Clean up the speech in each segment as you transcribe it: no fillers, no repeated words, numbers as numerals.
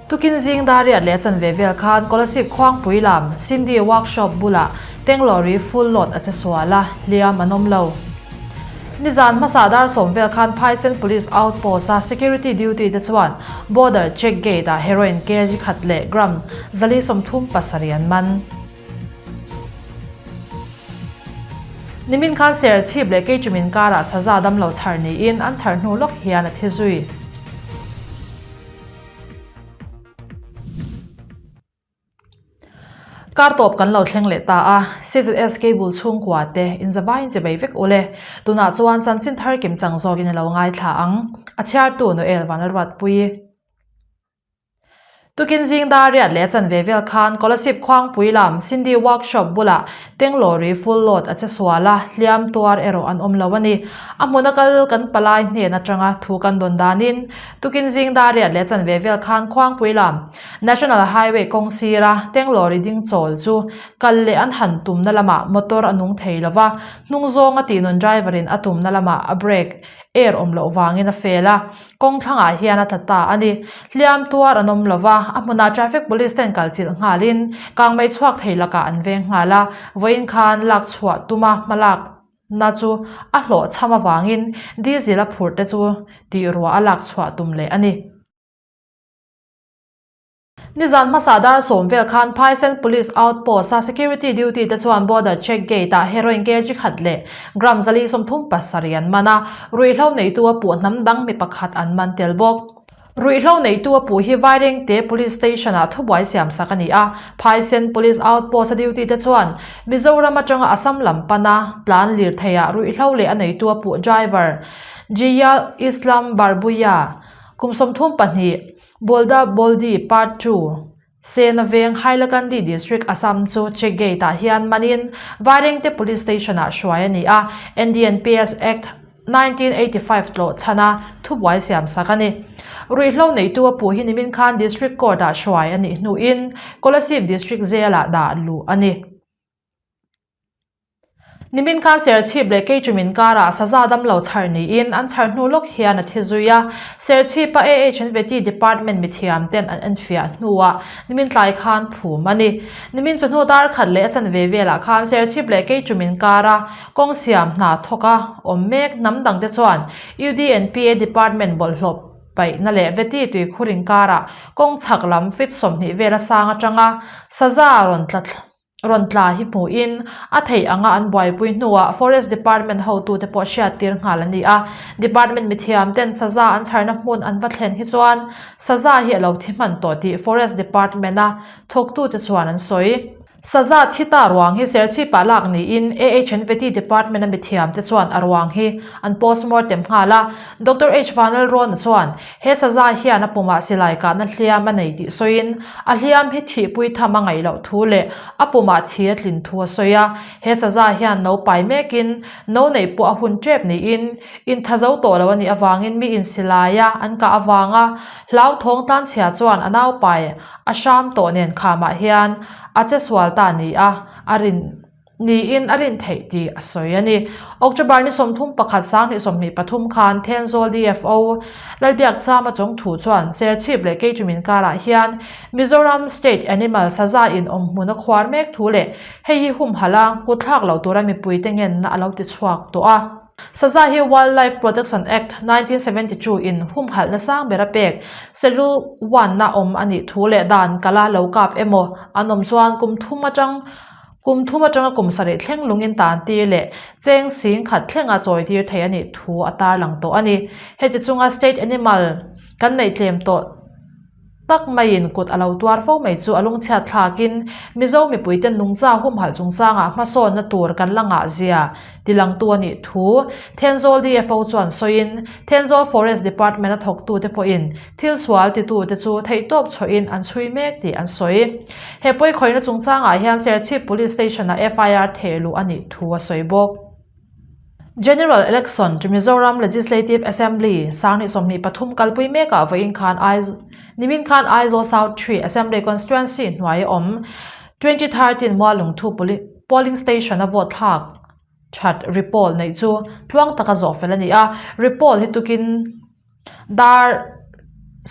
Tukin zing dar riat leh chanve vel khan Kolasib Khuangpui lam Sindhi Workshop bulah tank lorry full load a che sual a, hliam an awm lo. Nizan hmasa dar sawm vel khan Phaisen Police Outpost a security duty te chuan border check gate ah heroin kg khat leh gram 437 an man. Nimin khan Serchhip leh Keichumin karah saza damlo chhar niin an chhar hnu lawk hian a thi zui. Kar tawp kan lo thleng leh ta a, CZS cable chhungkua te inzavaiin che bei vek ule. Tunah chuan chanchin thar kim chang zawkin a lo ngaithla ang. A chhiartu Noel Vanlalruatpui. Tukin zing dar riat leh chanve vel khan Kolasib Khuangpui lam Sindhi Workshop bulah tank lorry full load a che sual a, hliam tuar erawh an awm lo a ni. A hmuna kal kan palai hnen atanga thu kan dawn danin tukin zing dar riat leh chanve vel khan Khuangpui lam National Highway kawng sira tank lorry ding chawl chu kal leh an han tumna lamah motor a nung thei lo va, hnung zawnga tihnawn driver in a tumna lamah a brake air awm loh vangin a fail a. Kawng thlangah hian a tla ta a ni. Hliam tuar an awm lo va, a hmunah traffic police ten kal chilh nghalin kangmei chhuak thei lakah an veng nghal a, vawiin khan lak chhuah tuma hmalak na chu a hlawh chham avangin diesel a phurh te chu tih ruah a lak chhuah tum leh a ni. Nizan hmasa dar sawm vel khan Phaisen Police Outpost a security duty te chuan border check gate ah heroin kg khat leh gram 437 an man a, ruihhlo neitu a puh hnam dang mi pakhat an man tel bawk. Ruihhlo neitu a puh hi Vairengte Police Station ah thubuai siam sak a ni a, Phaisen Police Outpost a duty te chuan Mizoram atanga Assam lam pana tlan lirthei ah ruihhlo leh a neitu a puh driver Jiyal Islam Barbuya kum 32 Bolda Boldi Part Ii, Sena Veng, Hailakandi District, Assam chu check gate ah hian manin Vairengte Police Station ah hruai a ni a, NDNPS Act, 1985 tlawh chhan a thubuai siam sak a ni. Ruihhlo neitu a puh hi nimin khan District Court ah hruai a nih hnuin Kolasib District Jail ah dah luh a ni. Nimin khan Serchhip leh Keichumin karah saza damlo chhar niin an chhar hnu lawk hian a thi zui a. Serchhipa AHNVT Department mithiam ten an enfiah hnuah nimin tlai khan phum a ni. Nimin chawhnu dar khat leh a chanve velah khan Serchhip leh Keichumin kara kawng siam hna thawka awm mek hnam dangte chuan UDNPA Department bawlhhlawh paihna leh Veti tuikhur inkarah kawng chhak lam feet 20 vela sang atanga saza rawn tla Rawn tla hi hmuhin a theih anga an buaipui hnuah Forest Department hotute pawh hriattir nghal an ni a. Department mithiam ten saza an chharna hmun an va thlen hi chuan saza hi a lo thi hman tawh tih Forest Department-a thawktute chuan an sawi. Saza thi ta ruang hi Serchhipah lak niin AHNVT Department-a mithiam te chuan a ruang hi an postmortem nghal a. Doctor H. Vanlalrawna chuan He saza hian a pumah silai kahna hliam a nei tih sawiin, a hliam hi thihpui tham a ngaih loh thu leh a pumah thi a tlin thu a sawi a. He saza hian no pai mekin no neih pawh a hun tep niin, intha zo tawh lo a nih avangin mi insilaia an kah avanga hlauthawng tlanchhia chuan a naupai a hram tawh nen khamah hian a che sual ta ni a a rin. Niin a rin theih tih a sawi a ni. October ni 31 2023 khan Thenzawl DFO Lalbiakchama chawngthu chuan Serchhip leh Keichum inkarah hian Mizoram State Animal saza in awm hmun a khuar mek thu leh hei hi humhalh a kutthlak loh tura mipuite ngenna a lo ti chhuak tawh a. Saza hi Wildlife Protection Act, 1972 in humhalhna sang ber a pek Schedule One na awm a nih thu leh dan kala lo kap emaw an awm chuan kum thum atang Kum thum atanga kum sarih thleng lungin tan tir leh cheng sing khat thlenga chawi tir thei a nih thu a tarlang tawh a ni. Heti chunga state animal kan neih tlem tawh tak maiin kut a lo tuar fo mai chu a lungchhiat thlakin Mizo mipuite nungcha humhalh chungchangah hmasawnna tur kan la ngah zia tilangtu a nih thu Thenzawl DFO chuan sawiin Thenzawl Forest Department a thawktute pawhin Thil sual titute chu theihtawp chhuahin an chhui mek tih an sawi. He pawikhawihna chungchangah hian Serchhip Police Station-ah FIR theh luh a nih thu a sawi bawk. General Election to Mizoram Legislative Assembly 2023 kalpui mekah vawiin khan nimin khan Aizawl South 3 Assembly Constituency hnuai a awm 2013 Mualungthu Polling Station-a vote thlak that repoll neih chu tluang taka zawh fel a ni a. Repoll hi tukin Dar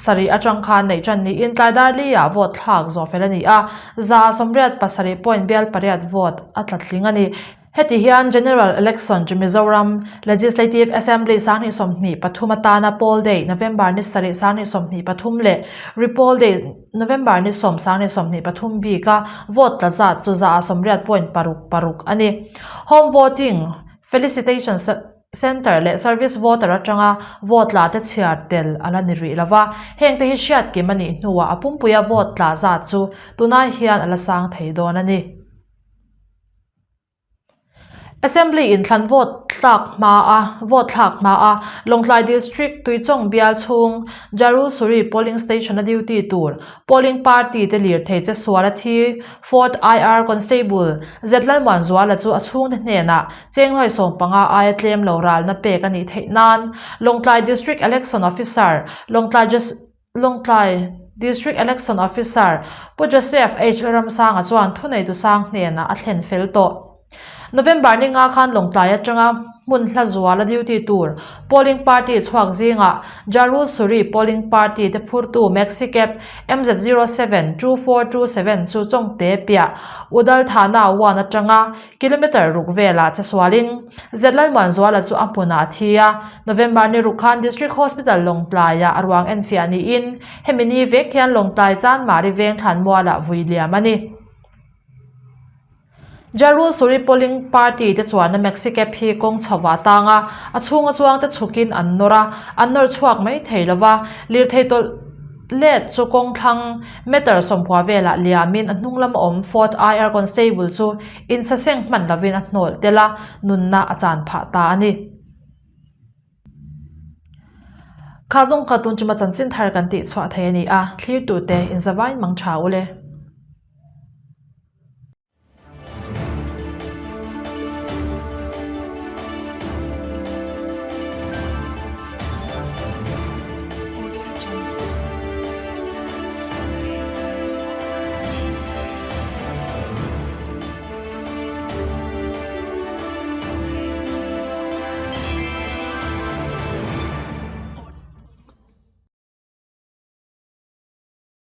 Sarih atang khan neih tan niin tlai dar li-ah vote thlak zawh fel a ni a, 187 point bial pariat vote a tla tling a ni. Heti hian General Election chu Mizoram Legislative Assembly 2023 atana poll day November ni sarih 2023 leh Repoll day November ni sawm 2023 bika vote tla zat chu 180 point paruk paruk a ni. Home voting felicitation Centre leh Service Voter atanga vote tla te chhiar tel a la ni rih lo va, hengte hi hriat kim a nih hnuah a pumpuia vote tla zat chu tunai hian a la sang thei dawn a ni. Assembly inthlan vote tlak hma a vote thlak hma a Lawngtlai District Tuichawng bial chhung Jarulsuri Polling Station a duty tur Polling party te lirthei che sual a thi Fort IR Constable Zlalmuanzuala chu a chhungte hnenah Chengnuai sawmpanga aia tlem lo ralna pek a nih theih nan Lawngtlai District Election Officer Lawngtlai Lawngtlai District Election Officer Pu Joseph H Lalramsanga chuan thuneitu sang hnenah a thlen fel tawh. November ni nga khan Lawngtlai atanga hmun hla zuala duty tur polling party chhuak zingah Jarul Suri polling party te phurtu Maxi Cab MZ 072427 chu Chawngte piah Udal Thana 1 atanga Kilometre ruk velah che sualin Zlalmuanzuala chu a hmunah a thi a, November ni ruk khan District Hospital Lawngtlaiah a ruang enfiah niin hemi ni vek hian Lawngtlai Chanmari veng thlanmualah vui liam a ni. Jarul Suri Polling Party te chuanna Maxi Cab hi kawng chho ah tang a, a chhunga chuang te chhukin an nawr a, an nawr chhuak mai thei lo va, lirthei tawlh let chu kawng thlang meter sawmkua velah liamin a hnung lama awm Fort IR Constable chu insaseng hman lovin a hnawlh tel a, nunna a chan phah ta a ni. Kha zawng kha tun chuma chanchin thar kan tih chhuah thei a ni a, thlirtute inzavain mang tha u le.